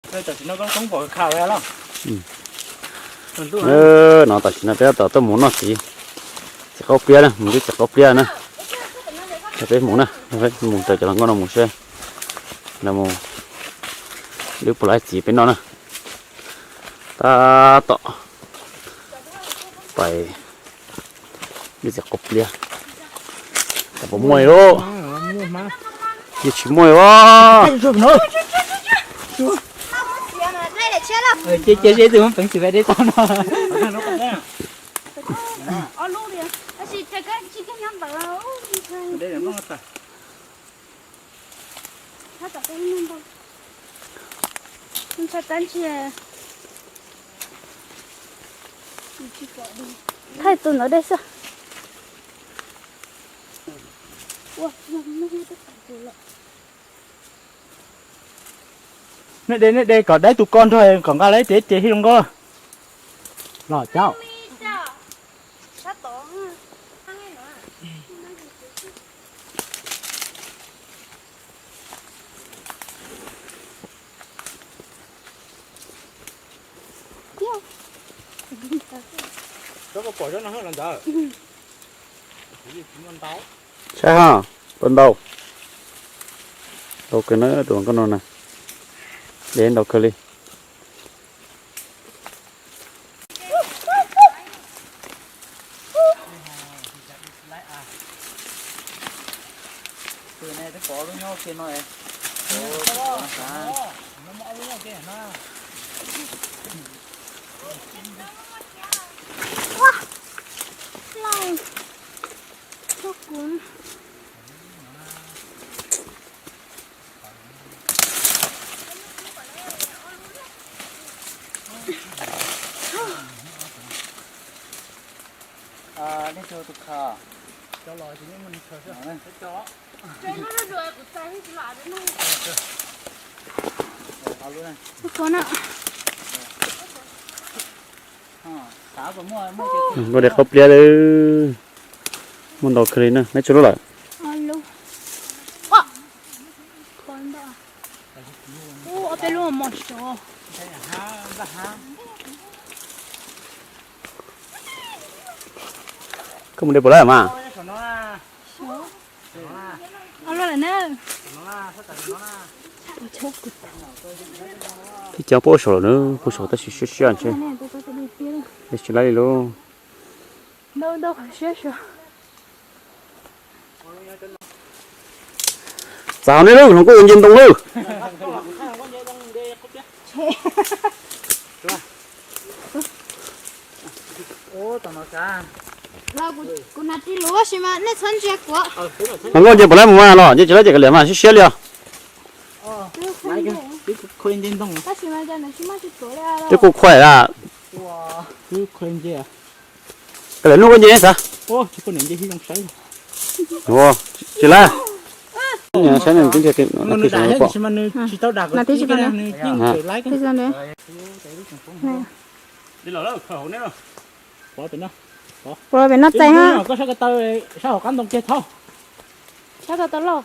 Tam sim no koob pom kha los. No tam sim no peb tab tom tuaj mus noj txiv, txiv qaub pliab na, mus twb txiv qaub pliab na. Peb mus na, mus raws cov hluas nkauj no mus seb lawv mus, lawv puas laib txiv peb noj na. Tab tom pais ib txiv qaub pliab, puas muaj li, yeej tsis muaj li os. Ces ces seb tus peev xwm deb tau no. Thaij tus ntawd dej xwb. Nej de, nej de kom dab tus ko nrog kom nqa lawv ib tes ces hib zoo nkauj los cov. Saib ha, tau ntau, ntau kawg na tus hluas nkauj no na, de ntau kawg li. Nkauj de qaub pliab lawm, muaj ntau kawg li na, neb tshuav lub lawm. Koj mus de puas lawm mas? Tib cov puab saum lawm na, puab saum tab sis siab siab ntshe, tsis laib li lauj. Txav hauv nej lawm, hluas nkauj ua nce ntoo lawm. Hluas nkauj nce puas laib mus mas los nce tsis laib ces kav liam mas siab siab li os. Twb kuj khuaib lawm. Kav liam nub kuj nce xav. Tsis laib. Saib nws tib ntiag. Puas pem no txais ha. Koj sab ko taw, sab hauv qab ntoo kiag thaub. Sab ko taw lauj.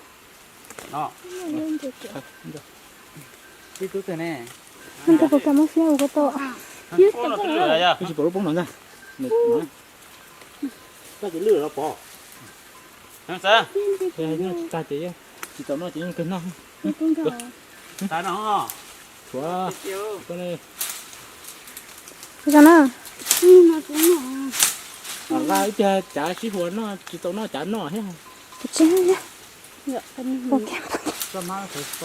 Tsis pom lub poob no ntag. Tsis tag ces tsis tau noj ces yeej kawg noj. Tshuav. Ib cag cav sib hua noj tsis tau noj cav noj thiab.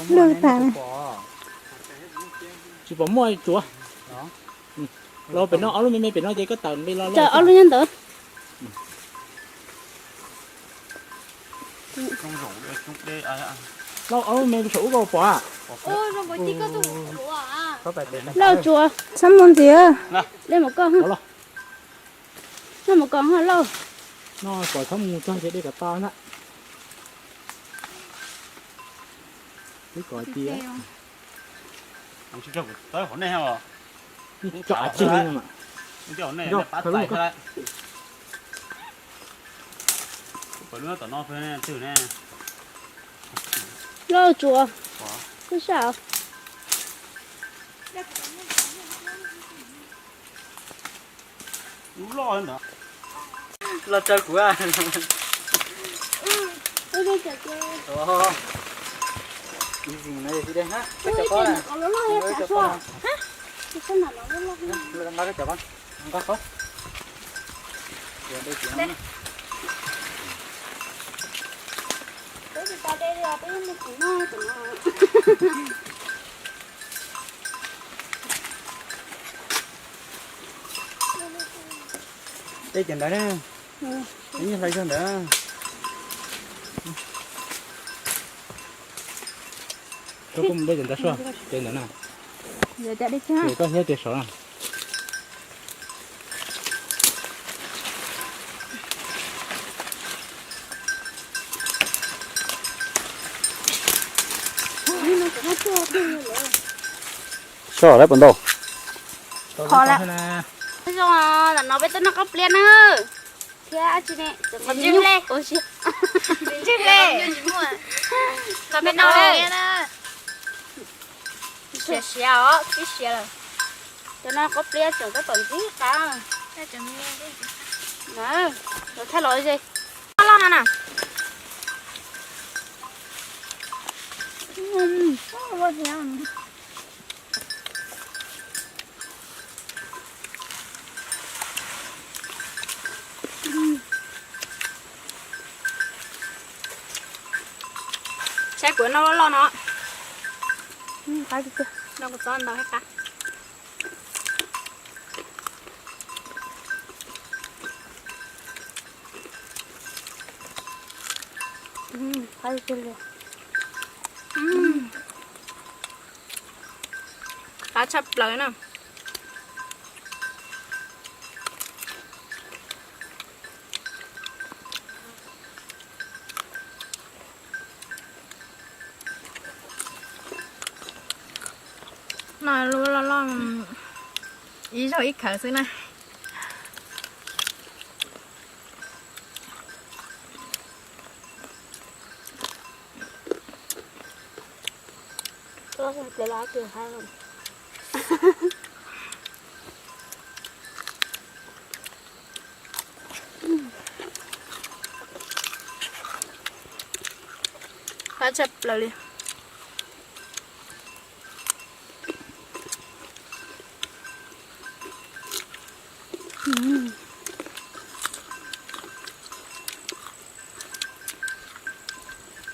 Lwj tas. Tsis pom muaj tsuav. Los pem no ob lub me me pem no ces koj tawm nqi los. Ob lub me saum ub koj pom. Lauj tsuav. Txhob mus ntxiv. Dej mus koj, dej mus koj lauj. No pom txhob mus txog ces dej kom to ntag. Ib kom tias tawb hauv nej os. Tso tseg li mas. Lauj tsuav. Twb sab. Lub loj ntawd. Los tsaws kuv. Easy no, easy de ha. Koj cov pob na. Koj cov pob na. Nqa koj cov pob. Nqa pob. Ua dej tiag. Dej cov ntawd na. Ib hlais zog ntawd. Koj kuj mus dej cov ntawd suab, cov ntawd na. Ces koj thiab tias saud na. Soj lawm puas ntau? Qhov lawm. Zoo, tam no peb tuaj noj koj pliab na. Thiab tsis ne, ntswj hle. Ntswj hle. Kom peb noj hle. Siav siav os, twb siav lawm. Cov no koj pliab tseem tab tom ntsib qab. Na, los thaij los ze. Loj loj no na. Saib kuv noj loj loj no. Qab tiag tiag, noj kuv txob ntau thiab qab. Qab tiag tiag li. Qab tshaj plaws na. Noj lub loj loj, ib zaug ib khawv xwb na. Qab tshaj plaws li.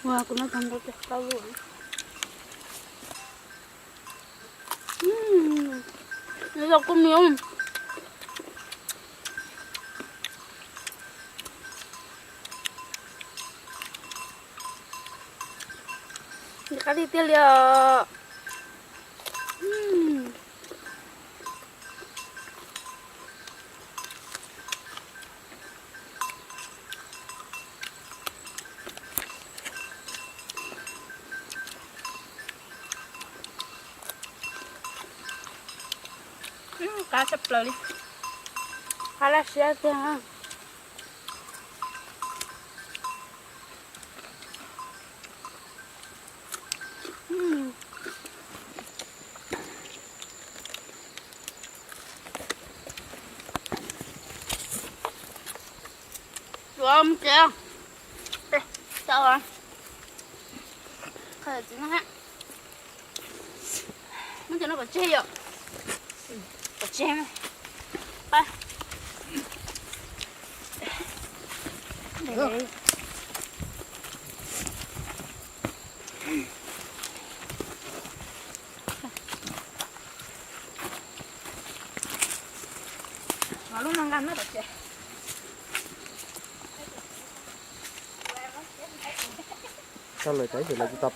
Ua kuv noj tag ntau tiag qab lug. Nws yog kua miv. Nws qab tiag tiag li os. Qab tshaj plaws li. Qab laj siab tiag. Muab cov no pov tseg yom. Pov tseg. Lub no nqa no pov tseg. Tau lawm, tab sis lawv tsis tau